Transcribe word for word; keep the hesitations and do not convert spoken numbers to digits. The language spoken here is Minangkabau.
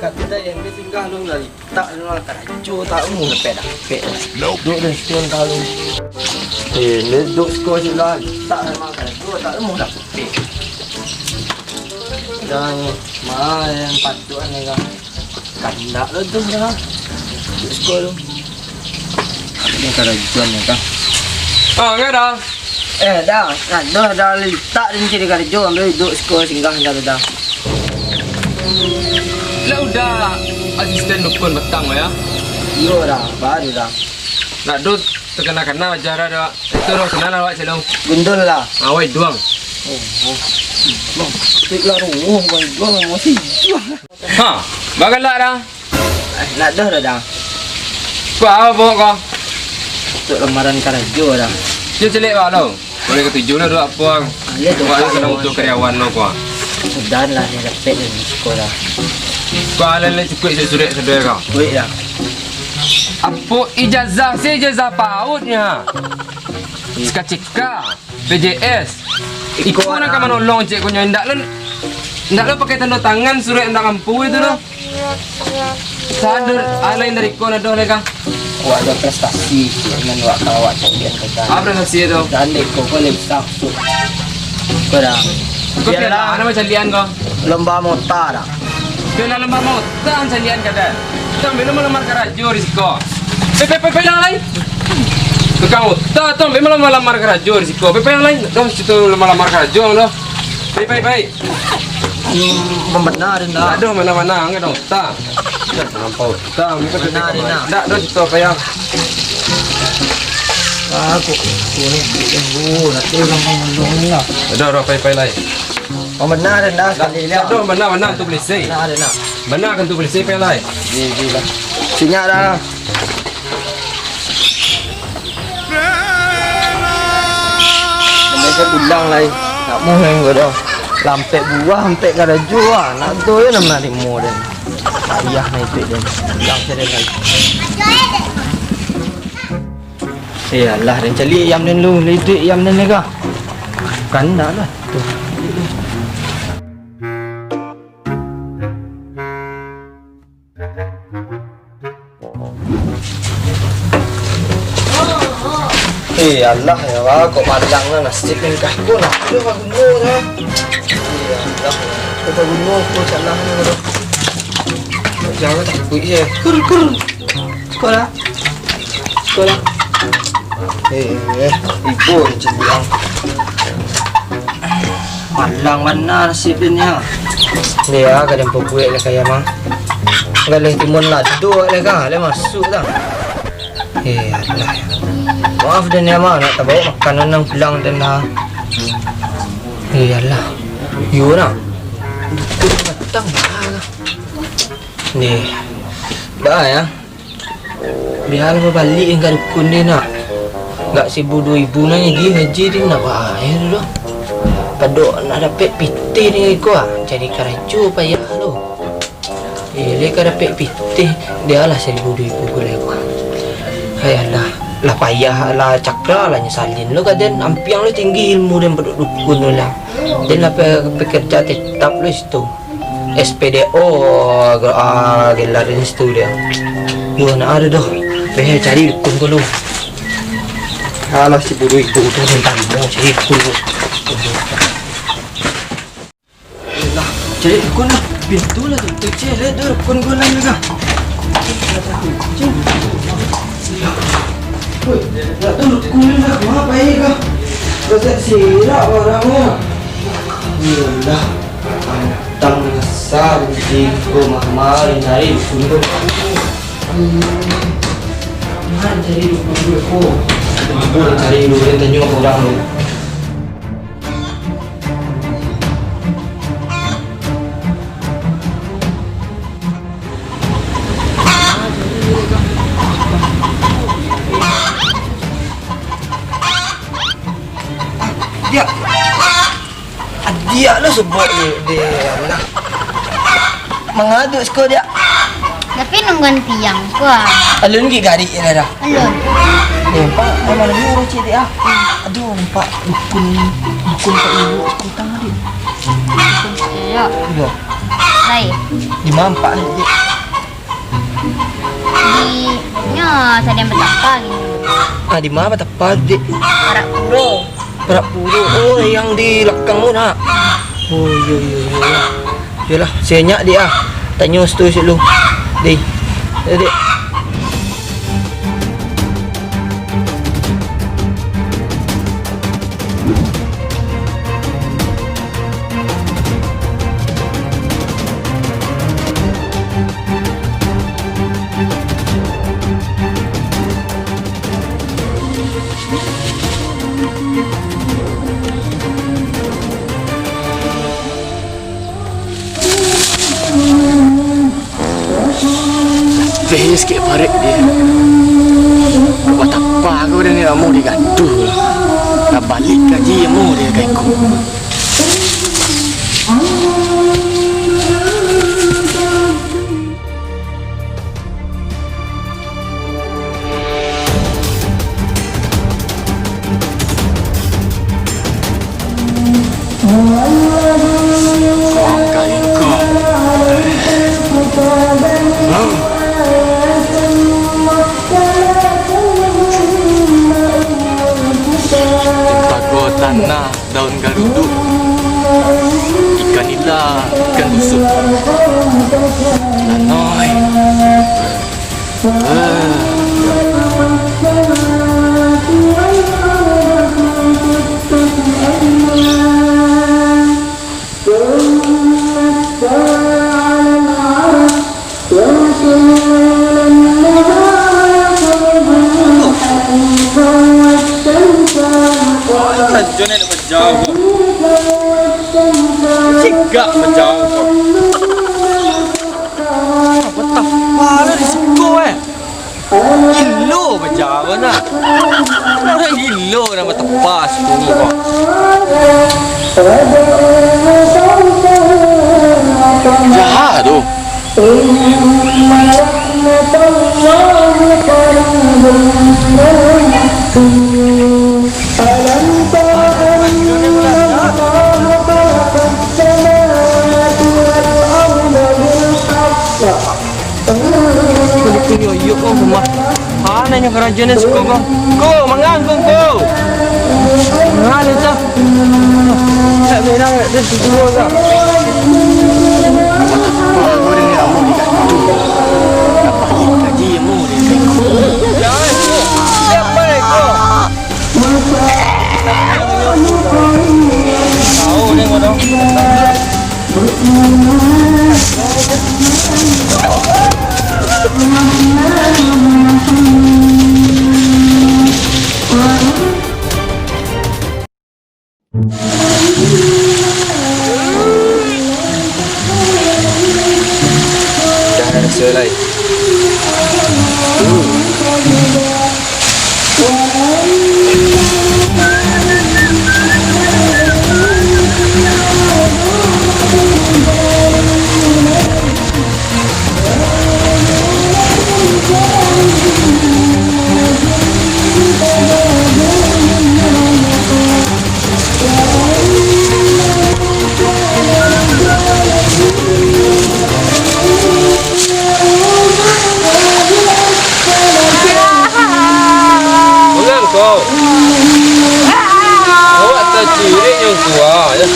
Kata yang dia singgah lu dari tak lu karajo tak mu dapek dapek. Duduk di situ kalau. Eh, duduk sekolah sila tak lu karajo tak mu dapek. Dan mah yang patut ni kan. Kandak lo tu dah. Duduk sekolah lu. Ini karajo ni kan. Ah, enggak dah. Eh, dah, nah, dah, dah litak din cari karajo, ambil duduk sekolah singgah dah, dah. Lah udah asisten dukun batang ya? Iyo dah, baru dah. Nak dot terkena-kena ajar dah. Itu dah kenal awak celong. Gundul lah. Awak duang. Oh, oh. Bang, tik lah roh, bang, duang masih. Ha, bagalak dah. Eh, nak dah dah, dah. Kau apa kau? Untuk lamaran karajo dah. Dia celik bak lo. Boleh ketujuh lah dua apa. Alah, dua Wak apa, senang Wan? Butuh karyawan lo kau. Sudah lah, dia dapek dari sekolah. Kau alah lah cukup surat-surat kau. Baik dah. Apa ijazah sih, ijazah pautnya? Cika-cika. B J S. Iko Iko nan ka manolong cek konyo, indak lo, indak lo pakai tando tangan surat indak mampu itu lo. Sadar, ah, lain dari ko nadoh lai ka. Wak ado prestasi, nan wak ka wak calian ka. Ah, prestasi tu. Dan dek ko, ko lai bisa masuk. Ko dah. Ko piala, nama calian ko? Lomba mota dah. Piala lomba mota calian ka dah. Sambil lo malamar karajo di siko. Pe, pe, pe, pe, yang lain. Tukang mota tu, sambil malamar karajo di siko. Pe, pe, yang lain. Dah, situ lo malamar karajo dah. Pe, pe, pe. Hmm, pambanari ndak? Aduh, mana-mana, angkat dong. Tak. Dah, terlampau. Tak, ambil Benar, Ina. Ndak, dah, situ apa yang? Ah, kok, kok ni, kok ni, oh, nanti orang ngomong ni lah. Dah, dah, pai, pai, lai. Oh, benar, dah, sekali lihat. Dah, benar, benar, tu polisi. Benar, dah. Benar kan tu polisi, pai, lai. Ji, ji, dah. Sinyak dah. Mereka bilang lai, nak mau yang gua dah. Lampek buah, lampek karajo ah. Nak tu ya nama ni model. Ayah na itu dia. Bilang saya dia lai. Eh, alah, den caliak ayam den lu, lidik ayam den lega. Kan ndak lah. Tu. Eh, alah, ya Allah, kok malang lah nasib ni kah. Kok nak tu baguno dah. Eh, alah. Kok baguno, kok salah ni, kok. Jangan takut je. Kur, kur. Sekolah. Sekolah. Eh, eh, ibu je bilang. Malang bana nasib den nyo. Dia ka den pabuek lah kaya mah. Galeh timun ladok lah ka, lah masuk dah. Eh, alah. Maaf den ya mah, nak tabawa makanan nang pulang den lah. Eh, alah. Yo nah. Dukun batang lah. Nih. Bah ya. Bialah babaliak ka dukun den nak. Gak saribu duo ribu nan jadi haji den nak baayah tu doh. Padok nak dapek pitih den iko ah, cari karajo payah tu. Eh, lai ka dapek pitih, bialah saribu duo ribu ko lai ko. Hai alah, lah payah lah cakra lah nyo salin lo ka den, ampiang lo tinggi ilmu den padok dukun tu lah. Den lah pe-, pekerja tetap lo situ. S P D O, ah, gelar di situ dia. Yo, nak ada doh. Peh cari dukun ko lu. Alah, si bodoh itu tu tentang mau cari dukun ko. Lah, cari dukun lah. Pintu lah tu. Tu cek, lihat tu dukun ko lah ni kah. Woi, nak tu dukun ni lah. Kemana pai kah? Kau tak sirak barangnya. Yolah. Tang nyasal di ko mah-mah cari dukun tu. Hmm. Mah cari dukun tu ko. Cubo cari dulu, tanyo urang tu. Ya. Diak lo sebut di, di, alah. Mangaduak siko diak. Tapi nungguan tiang ko ah. Alun gi garik lah dah. Alun. Eh, Pak, malam ni urang ciek, Dik, ah. Aduh, nampak dukun, dukun Pak Ibu sekutang tadi. Iya. Iya. Lai. Di ma, Pak, Dik? Di, nyo, sadang batapa gitu. Ah, di ma batapa, Dik? Parak Puro. Parak Puro. Oh, yang di lakang tu, nak? Oh, iyo, iyo, iyo, iyo. Iyolah, senyap, Dik, ah. Tanyo situ dulu. Dik. Eh, Dik. Beh, sakik paruik, Dik. Kok batapa ko, Dik, ni ambo digaduah. Nak baliak kaji ambo, Dik, ka iko. Tatago tanah daun garudu, ikan nila, ikan busuk. Lanoi. Ah. Rajo ni nak bajawab. Cigak bajawab. Apa tapa lah di siko, eh? Gilo bajawab nak. Urang gilo nak batapa siko ko. Jahat tu. Punyo iyo ko rumah. Panai nyo karajo ni siko ko. Ko, mangan ko, ko. Mangan tu. Tak berang, dia tu dua ko. Apa ni kamu di kaki? Apa ni kaji kamu di kaki? Jangan, ko. Siapa ni, ko? Tahu ni, ko, dong. Dah rasa lai. Mangan ko. Awak tacirik nyo kuwa, yo.